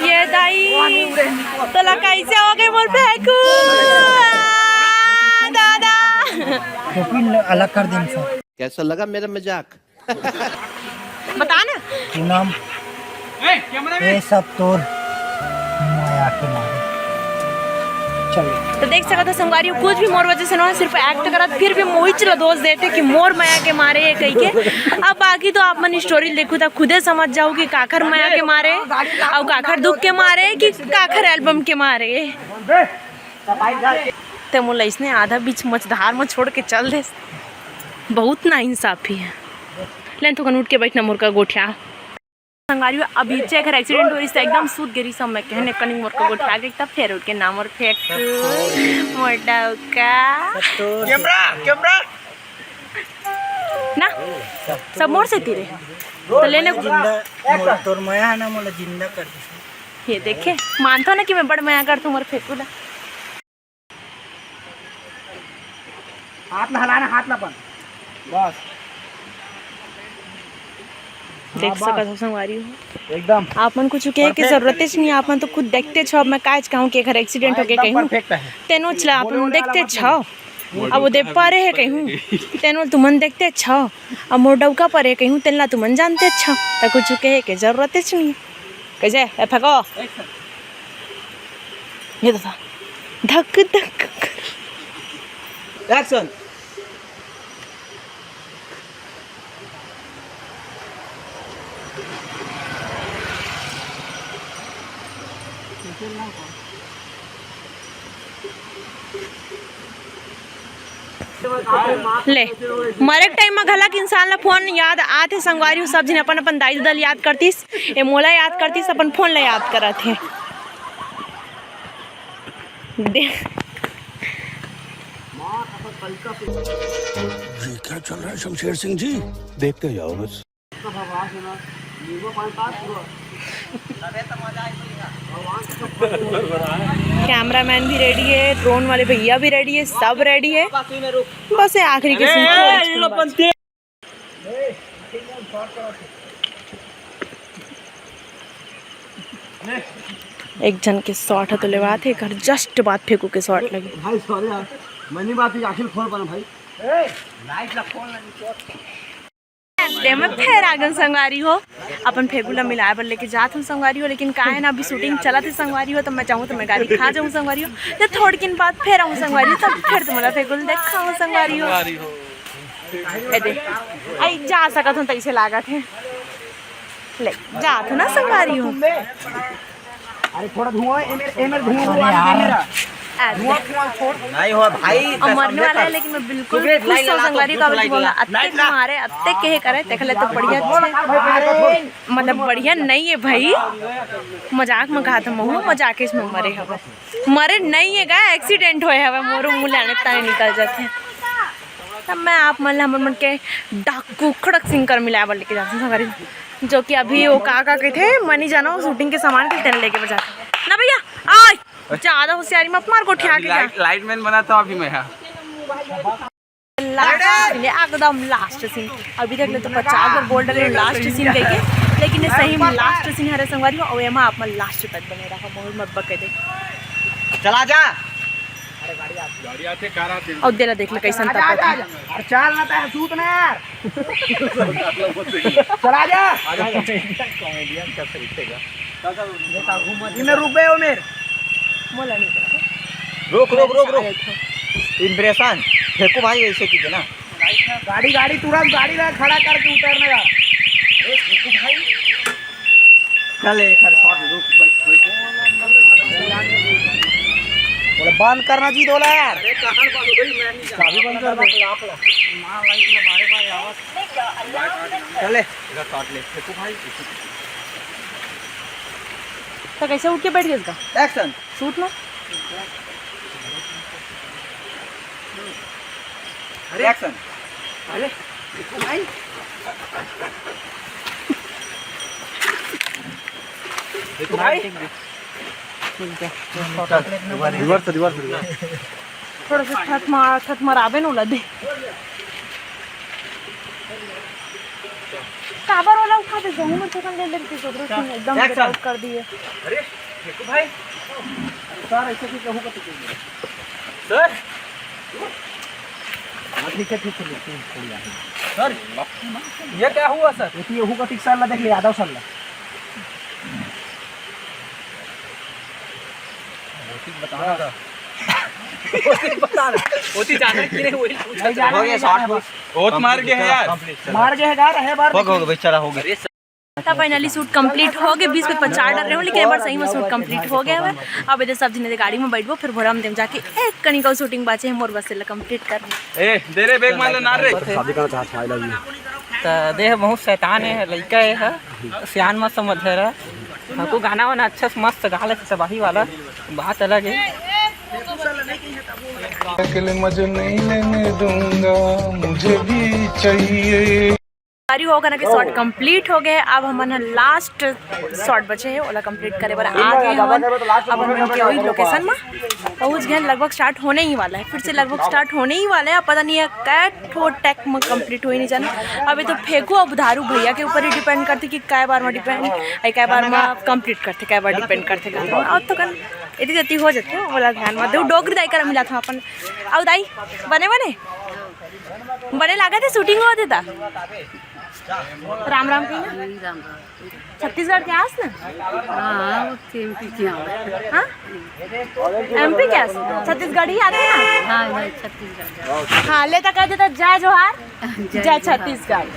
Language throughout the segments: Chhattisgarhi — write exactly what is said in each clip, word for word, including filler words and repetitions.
ये दाई, तोला कैसे हो गए मोर फेकू? आ, दादा। टोपी ल-, अलग कर दे इनसे। कैसा लगा मेरा मजाक? बता ना। पूनम, ये सब तोर मया के मारे। चल। तो देख सकत हो संगवारी, कुछ भी मोर वजह से ना, सिर्फ act करत, फिर भी मोहित ला दोष देथे कि मोर मया के मारे हे कहिके। अब बाकी तो आप मन story देखू त खुदे समझ जाहू कि काखर मया के मारे, अउ काखर दुख के मारे, कि काखर album के मारे। ते मोला इसने आधा बीच मझधार म छोड़ के चल देस। बहुत ना इंसाफी है। लेन थोकन उठ के बैठना मोर का गोठिया। संगवारी हो, अभी चेक हर accident होइस त एकदम सूत गे रिहिस, मैं कहने कनिक मोर का गोठिया गे, तब फेर उठ के ना मोर फेकू, मोर डौका। Camera, camera। ना, सब मोर सेती रे। तो लेने जिंदा, मोर तोर मया ना मोला जिंदा कर दे। ये देखे, मानथो ना कि मैं बड़ मया करथों मोर फेकू ला। हाथ ला हलाना, हाथ ला अपन। बस। देख हाँ, बस। सकत हो संगवारी हो। एकदम। आप मन कुछ कहे के perfect। जरूरत ही नहीं, आप मन तो खुद देखते छो। अब मैं काज कहूँ कि एकर accident हाँ, होके एकदम कहूँ। Perfect है। तेनो चला आप मन देखते छो। अब वो दे परे हे कहूँ। तेनो तुमन देखते छो। अब मोर डौका परे हे कहूँ, तेन ला तुमन जानते छो। त कुछ कहे के जरूरत ही नहीं। कैसे? ए, फेंको। ये तो था। धक धक। Action। ले, मरे के time म घलक इंसान ला फोन याद आथे संगवारी हो। सब झिन अपन अपन दाई ददा ल याद करतिस, ए मोला याद करतिस, अपन फोन ला याद करत हे। दे- ये क्या चल रहा है शमशेर सिंह जी? देखते जाओ बस। Cameraman भी ready है, drone वाले भैया भी ready है, सब ready है। बस ये आखिरी के scene। एक झन के shot ह तो लेवात हे, एकर just बाद फेकू के shot लगे। भाई sorry यार, मैं नहीं बात, आखिर खोल पाना भाई। ले मैं फेर आ गेंव संगवारी हो, अपन फेकू ला मिलाए बर लेके जात हूँ संगवारी हो, लेकिन का है ना अभी shooting चलत हे संगवारी हो, त मैं जाहूँ त मैं गारी खा जाहूँ संगवारी हो, त थोड़किन बाद फेर आहूँ संगवारी हो, तब फेर तुमन ला फेकू ल देखाहूँ संगवारी हो। ए दे, अई जा सकत हूँ तइसे लागत हे, ले जात हूँ ना संगवारी हो। अरे थोड़ा धुआं, ए मेर, ए मेर धुआं, अरे धुआं, यार। धुआं, धुआं छोड़। नहीं हो भाई, और मरने वाला है, लेकिन मैं बिल्कुल खुश हूँ संगवारी, काबर कि मोला अत्ते मारे, अत्ते कहे करे, तेखर ले तो बढ़िया, अच्छे, मतलब बढ़िया नहीं है भाई। मजाक में कहा था, महू मजाक में मरे हवे, मरे नहीं है गा, accident होए हवे, मोरो मुँह ले आने ताने निकल जाते हैं। तब मैं आप मन ल हमर मन के डाकू खड़क सिंह कर मिलाए बर लेके जाथन संगवारी, जो कि अभी वो का का कहिथे, मैं नहीं जाना, वो shooting के सामान के तेन लेके बजाथे ना भैया। आय, ज्यादा होशियारी मत मार, गोठिया के जा। Light, light man बना था अभी मैं, हाँ। Last scene, एकदम last scene। अभी तक ले तो पचास बार बोल डरे last scene कहिके, लेकिन ये सही में last scene हरे संगवारी हो, अउ एमा आप मन last तक बने रहा, बहुत मत बके दे। चला जा। गाड़ी आथे, कार आथे। अउ देला देख ले कैसन तपत हे। अरे चल ना, तैं सूत ना यार। चला जा। Comedian का तरीके का। इन्हें रुक गए हो मेरे। मोला नहीं पता। रुक, रुक, रुक, रुक। Impression। फेंकू भाई ऐसे कीजिए ना। गाड़ी, गाड़ी तुरंत गाड़ी ला खड़ा करके उतरने का। अरे फेंकू भाई। चल, एक बार shot रुक, बैठ, बैठ। बोले, बंद करना जी, बोला यार। अरे, कहाँ बंद हुई, मैं नहीं जानता। चाबी बंद कर दे। मार लाइट में बारे बारे आवाज। चले, इधर shot ले। देखो भाई, तो कैसे उठ के बैठ गया इसका? Action। Shoot ना। अरे action। अरे, देखो भाई। देखो भाई। Reverse, reverse, reverse। थोड़ा सा थत मार, थत मार आबे न ओला दे। काबर वाला उठा दे, जहूँ में थोकन ले लेते, जबरदस्ती में एकदम action। Get out कर दिए। अरे, देखो भाई। सर, ऐसे क्यों कहूँ का तुझे? सर। हाँ, ठीक है, ठीक है, ठीक है, ठीक है। सर, ये क्या हुआ सर? ये तो ये हुआ, ठीक सर, ला देख ले, यादव सर ला। वो चीज बता रहा था। वो चीज बता रहा। वो चीज जाना कि नहीं, वही पूछ रहा था। नहीं जाना, हो गया, नहीं जाना shot बस। बहुत मार गए हैं यार। मार गए हैं यार, है बार। हो गया, हो गया, बेचारा हो गया। अरे सर। तो finally shoot complete हो गए, बीच में पछाड़ डर रहे हो, लेकिन एक बार सही में shoot complete हो गया है। अब इधर सब जने गाड़ी में बैठबो, फिर भोरा में देम जाके एक कनिका shooting बाचे है मोर बस से complete कर। ए, दे रे, bag मार ले ना रे। शादी करना चाहत है, I love you। त देह बहुत शैतान है, लइका है, सियान मत समझ रहा। हमको गाना वाना अच्छा से मस्त गा ले, तबाही वाला बात अलग है। अकेले मजे नहीं लेने दूंगा, मुझे भी चाहिए। सारी हो गना के shot complete हो गए। अब हमन ह last shot बचे है, ओला complete करे बर आ गए हमन। अब हमन के वही location में पहुंच गए, लगभग start होने ही वाला है, फिर से लगभग start होने ही वाला है। अब पता नहीं है कै ठो take में complete होई नहीं जाना। अभी तो फेंकू, अब धारू भैया के ऊपर ही depend करथे कि कै बार में depend, कै बार में complete करथे, कै बार depend करथे गाना। और तो कन इति जति हो जाथे, ओला ध्यान मत देहू। डोकरी दाई करा मिला था अपन। अउ दाई, बने बने? बने लागत हे shooting होत हे त? राम राम कही ना। राम राम। छत्तीसगढ़ के आस ना? हाँ, वो एमपी के आस। हाँ? एमपी के आस? छत्तीसगढ़ ही आते ना? हाँ, मैं छत्तीसगढ़। हाँ, ले त कह देता जय जोहार, जय जय जोहार। छत्तीसगढ़।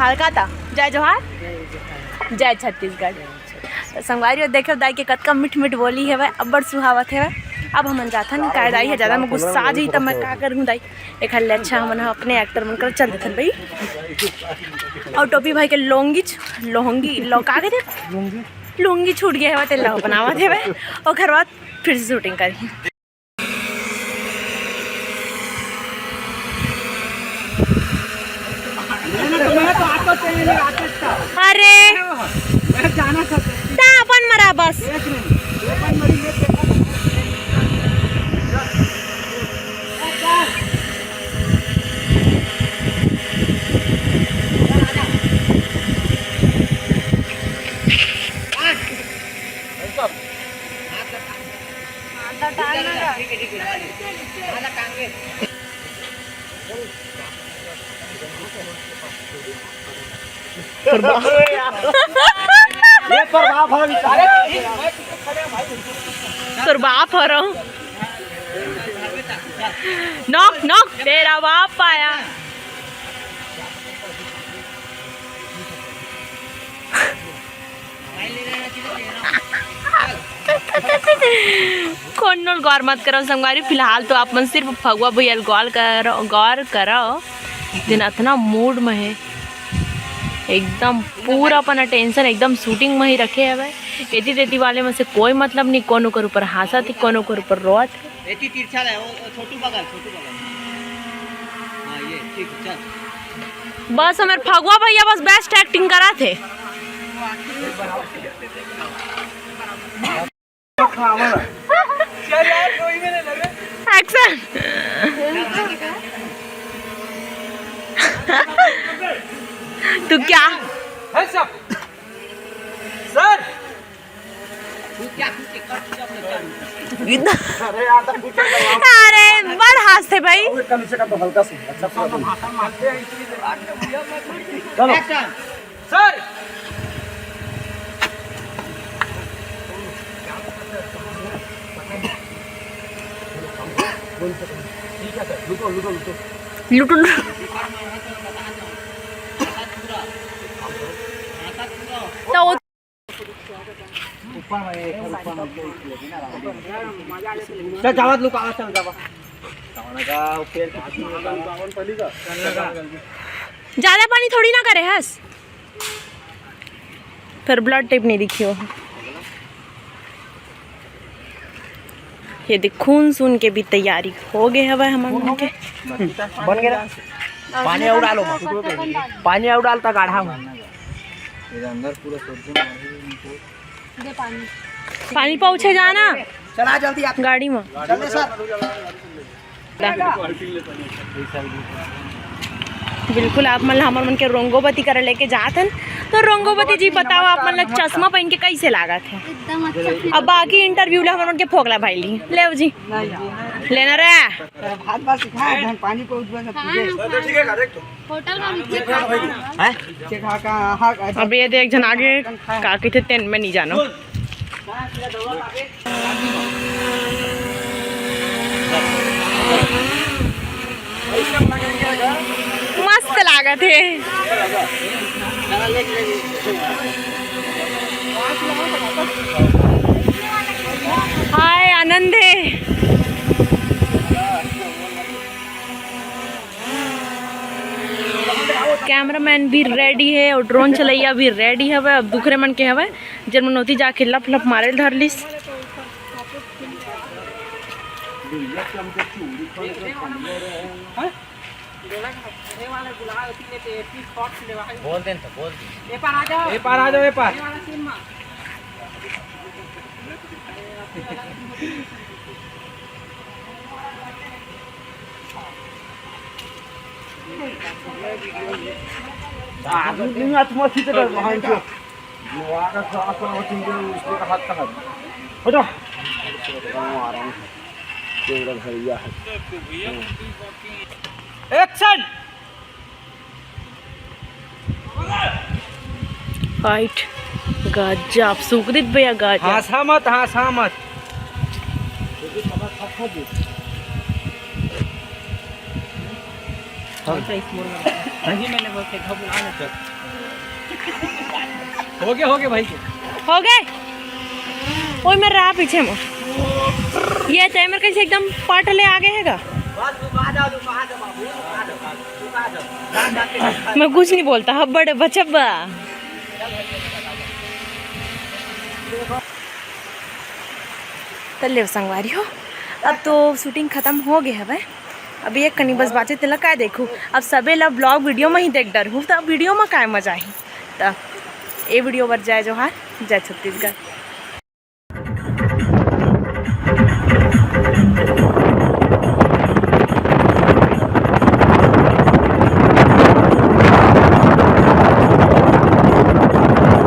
हल्का था, जय जोहार, जय जोहार। जय छत्तीसगढ़। त संगवारी हो, देखे दाई के कतका मिठ मिठ बोली हवय, अब्बड़ सुहावत हवय। अब हमन जाथन, काय दाई ह ज्यादा में गुस्सा आ जाही, त मैं का करहूँ दाई? एखर ले अच्छा हमन ह अपने actor मन कर चल देथन भाई। अउ टोपी भाई के लोंगी छ-, लोंगी, लो-, का कहिथे? लुंगी छूट गया हवय, तेला बनावत हवय। ओखर बाद फिर से shooting करही। अरे, मैं जाना था। ता अपन मरा बस। ये प्रभाव है। तोर बाप हरो। Knock, knock, तेरा बाप आया। कोनो ल गौर मत करव संगवारी, फिलहाल तो आप मन सिर्फ फगुआ भैया ल गौर करव, गौर करव, जेन अतना mood में हे, एकदम पूरा अपन attention एकदम shooting में ही रखे हवय। एती तेती वाले में से कोई मतलब नहीं, कोनो कर ऊपर हांसत ही, कोनो कर ऊपर रोवत ही। एती तिरछा रहे, वो, वो छोटू बगल, छोटू बगल। हाँ, ये, ठीक, चल। बस हमर फगुआ भैया बस best acting करत हे। Action। तू क्या? सर। अरे, बड़ हांसथे भाई। इसका नीचे का तो हल्का सा, अच्छा सा। चलो। सर। लुटो, लुटो, लुटो। लुटो, लुटो। तो वो ऊपर में, एक ऊपर में। चल, जावत लुकावा, चल, जावा। जावत लुकावन पड़ी का? ज्यादा पानी थोड़ी ना करे हस। फिर blood type नहीं दिखियो। ये देख, खून सून के भी तैयारी हो गए हवय हमन के। बन गए ना? पानी और डालो, पानी और डालता गाढ़ा में। इधर अंदर पूरा सब्जी मार दे पानी। पानी पहुंचे जाना। चला जल्दी आप। गाड़ी में। जल्दी सर। बिल्कुल, आप मन ला हमर मन के रोंगोबती करा लेके जात हन। तो रोंगोबती जी, बताओ, आप मन ला चश्मा पहन के कैसे लागत हे? एकदम अच्छा। अब बाकी इंटरव्यू ला हमर मन के फोकला भाई ली। ले जी, लेना रे। भात भात सिखाए, धान पानी को उठबा सब हाँ, चीजें। हाँ। होटल में भी हैं? चेक हाँ, का, हाँ, अब ये देख, एक झन आगे का कहिथे, तेन में नहीं जानो। मस्त लागत हे। हाय, आनंद हे। कैमरामैन भी रेडी हे और ड्रोन चलैया भी रेडी हवय। अब दुखरे मन के हवय, जेन मन ओती जाके लप लप मारे ल धर लिस। बोल दे न तो, बोल दे। ए पार आ जाओ, ए पार। एक्शन। फाइट। गजब, सुकृत भैया, गजब। हाँसा मत, हाँसा मत। हो गए, हो गए भाई के। हो गए। ओए, मेर रहा पीछे में। ये तो मेर कैसे एकदम पट ले आगे हे गा। मैं कुछ नहीं बोलता, हब्बड़ बचब्बा। त लेव संगवारी हो, अब तो शूटिंग खत्म हो गए हवय। अब एक कनी बस बाचे, तेला काय देखू, अब सबे ला ब्लॉग वीडियो में ही देख डरहूँ, त अब वीडियो में काय मजा आही। त ए वीडियो बर जय जोहार, जय छत्तीसगढ़।